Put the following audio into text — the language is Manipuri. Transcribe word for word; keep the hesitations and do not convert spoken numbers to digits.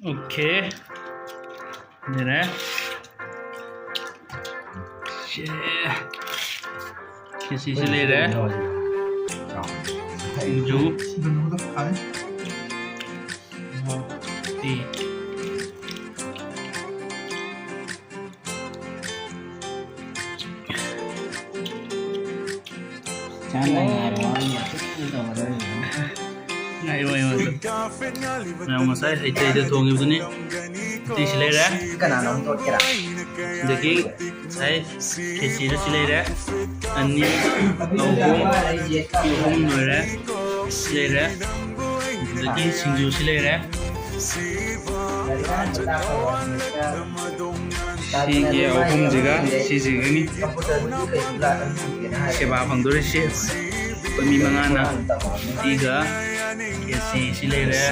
Okay. ꯂꯩꯔꯦ꯫ ꯁꯦ꯫ ꯈꯦꯆꯤꯁꯤ ꯂꯩꯔꯦ꯫ ꯁꯤꯡꯖꯨ꯫ ꯎꯇꯤ꯫ ꯉꯥꯏꯌꯣ, ꯉꯥꯏꯌꯣ꯫ ꯃꯌꯥꯝ ꯉꯁꯥꯏ ꯍꯩꯇꯩꯗ ꯊꯣꯡꯉꯤꯕꯗꯨꯅꯤ꯫ ꯎꯇꯤꯁꯤ ꯂꯩꯔꯦ꯫ ꯀꯅꯥꯅꯣ ꯑꯃ ꯇꯣꯠꯀꯦꯔꯥ? ꯑꯗꯒꯤ ꯉꯁꯥꯏ ꯈꯦꯆꯤꯗꯨ ꯁꯤ ꯂꯩꯔꯦ꯫ ꯑꯅꯤ, ꯑꯍꯨꯝ, ꯑꯍꯨꯝ ꯂꯣꯏꯔꯦ꯫ ꯁꯤ ꯂꯩꯔꯦ꯫ ꯑꯗꯒꯤ ꯁꯤꯡꯖꯨꯁꯤ ꯂꯩꯔꯦ꯫ ꯁꯤꯒꯤ ꯑꯍꯨꯝꯁꯤꯒ ꯁꯤꯁꯤꯒꯅꯤ ꯁꯦꯕꯥ ꯐꯪꯗꯣꯔꯤꯁꯤ꯫ ꯑꯩꯈꯣꯏ ꯃꯤ ꯃꯉꯥꯅ ꯎꯇꯤꯒ ꯈꯦꯆꯤꯁꯤ ꯂꯩꯔꯦ꯫